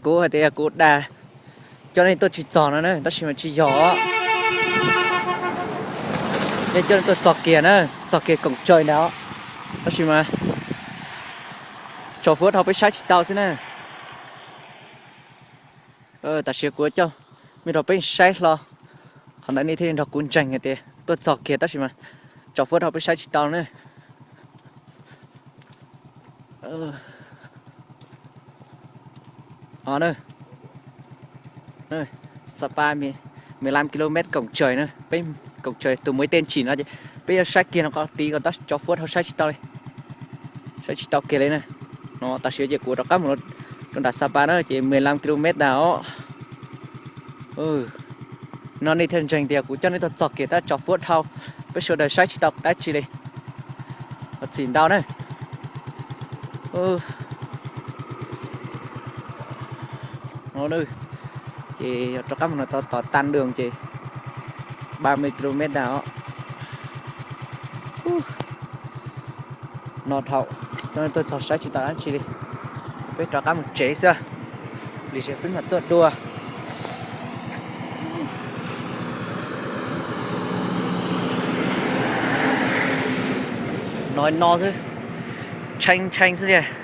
Kuv hais tias kuv dag coj nej tuaj tsis txog no na, tab sis mas tsis yog. Nej coj nej tuaj txog kiag na, txog kiag koom tsawg ntag. Tab sis mas tso fuab dhau peb saib tsis tau xwb na. Tam sim kuv coj me rau peb saib hlo, qhov ntawd nej thiaj li nrog kuv ntseeg hais tias tuaj txog kiag tab sis mas tso fuab dhau peb saib tsis tau na. Sapa mười lăm ki lô mét cổng trời na, peb cổng trời tus muối tên chỉ no ces peb yuav saib kiag no qhov tid kom tab tso fuab dhau saib tsis tau li, saib tsis tau kiag li na. No tam sim ces kuv rov qab mus rau nram Sapa na ces mười lăm ki lô mét ntag os. No nej thiaj ntseeg tias kuv coj nej tuaj txog kiag tab tso fuab dhau, peb sawv daws saib tsis tau dab tsi li. Txim ntau na. Ces yog rov qab mus no tod tod tan đường ces ba mươi ki lô mét ntag os. No dhau, coj nej tuaj txog saib tsis tau dab tsi li. Peb rov qab mus tsev xwb, lwm zaus peb mam tuaj dua. No no xwb, tshee tshee xwb tiag.